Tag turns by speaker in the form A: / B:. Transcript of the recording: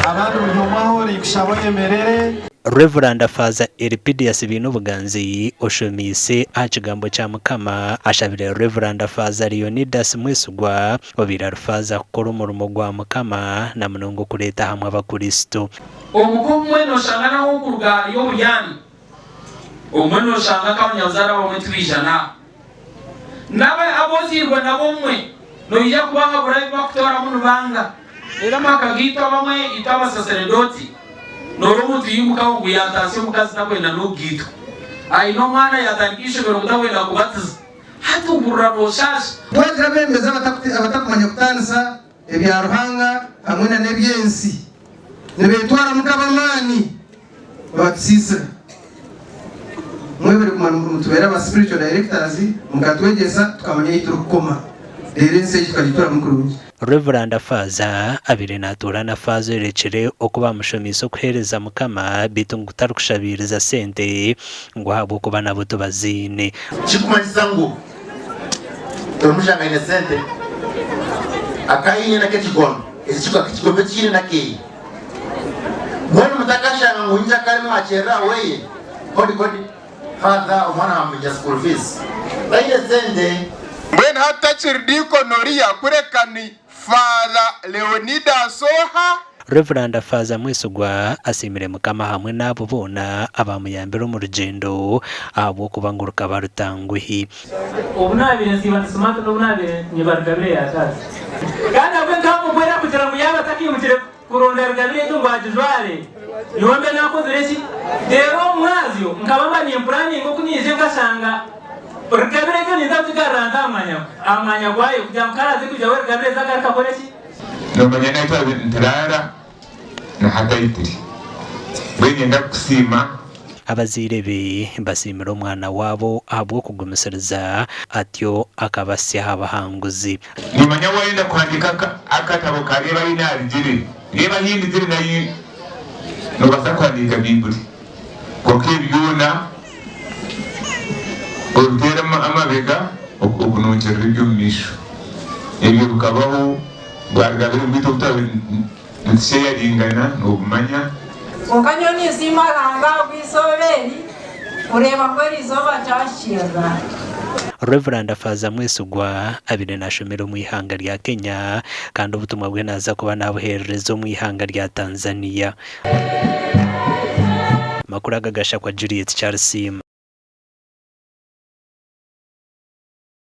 A: Abandi buri omwe ahu ori nkushaba oyemerere.
B: Rev. Faaza Elpidius Biinobuganzi oshomiise aha kigambo kya Mukama ashabire Rev. Faaza Leonidas Mwesigwa obaire ari Faaza kukora omurimo gwa Mukama na munonga okureeta hamwe abakristo.
C: Omuka obumwe noshanga naho okuruga hariyo oburyame. Obumwe noshanga nk'abanyabuzaare abamwe tibaija n'aha. N'abo abu ozairwe nabo obumwe noija kubahabura ebi bakutoramu nibanga. Reero amaka gaitu abamwe itwe abasaseredooti noreeba omuntu yaimukaho ngu yaataasya omukazi takwenda n'okugaitwa. Aine omwana yaatandika eishomero ngu takwenda kubatiza. Hati ohurira nooshaasha.
D: Twagira abeebembezi abatakumanya kutaanisa ebya Ruhanga hamwe na n'eby'ensi, nibeetwaramu nk'ab'amaani nibatusiisira. Mwebare kuguma nimutubeera aba spiritual directors mukatwegyesa tukamanya ahu turikukoma reero ensi egi tukagituramu kurungi.
B: Rev. Faaza abaire natuura na Faaza oyorekire oku bamushomiise okuheereza Mukama beitu ngu tarikushabiiriza sente ngu ahabw'okuba nabo tibaziine.
E: Kirikumanyisa ngu Torimushanga aine sente, akaine n'ak'ekigombe, ekigombe ekiine n'akeye. Mbwenu mutakashanga ngu nyija kare mwakyerera aweye, kodi kodi, father omwana bamwiha school fees, taine sente.
F: Mbwenu hati takiri diikoni oriya, kureka ni Father Leonidas oha?
B: Rev. Faaza Mwesigwa asiimire Mukama hamwe n'abo boona abaamuyambire omu rugyendo ahabw'okuba ngu rukaba rutanguhi.
G: Obu naabaire nsiiba ndi smart n'obu naabaire nyiba rugabire ya taata. Kandi nabwo nkamuhwera kugira ngu yaaba atakaimukire kuronda rugabire egyo ngu agijware, nyowe mbe naakozire ki? Reero omu mwazyo nkaba mba nimpuraninga oku naija nkashanga rugabire egyo ninza kugigarura nta aha mwanya gwayo kugira ngu ku araaze kwija we rugabire ezi agaruke akore ki?
H: Noomanya naitwe twaba nituraara na hati ahi turi. Mbwenu niinyenda kukusiima.
B: Abazaire be basiimire omwana waabo ahabw'okugumisiriza atyo akabasya aha buhanguzi.
H: Noomanya waayenda kuhandiika akatabo ka Reeba Ahi Naarugire, Reeba Ahi Ndugire nayo noobaasa kuhandiika Baibuli. Kwonka ebi byona obiteere amabega okunongyerera eby'omumaisho. Ebyo bikabaho bwaruga biri beitu obu twaba nitusheyaringana noobimanya.
I: Kwonka nyowe ninsiima Ruhanga ahabw'eizooba eri, kureeba ngu eri izooba ryahikiirira.
B: Rev. Faaza Mwesigwa abaire nashomera omu ihanga rya Kenya kandi obutumwa bwe naaza kuba nabuheerereza omu ihanga rya Tanzania. Amakuru aga gashakwa Juliet Charles.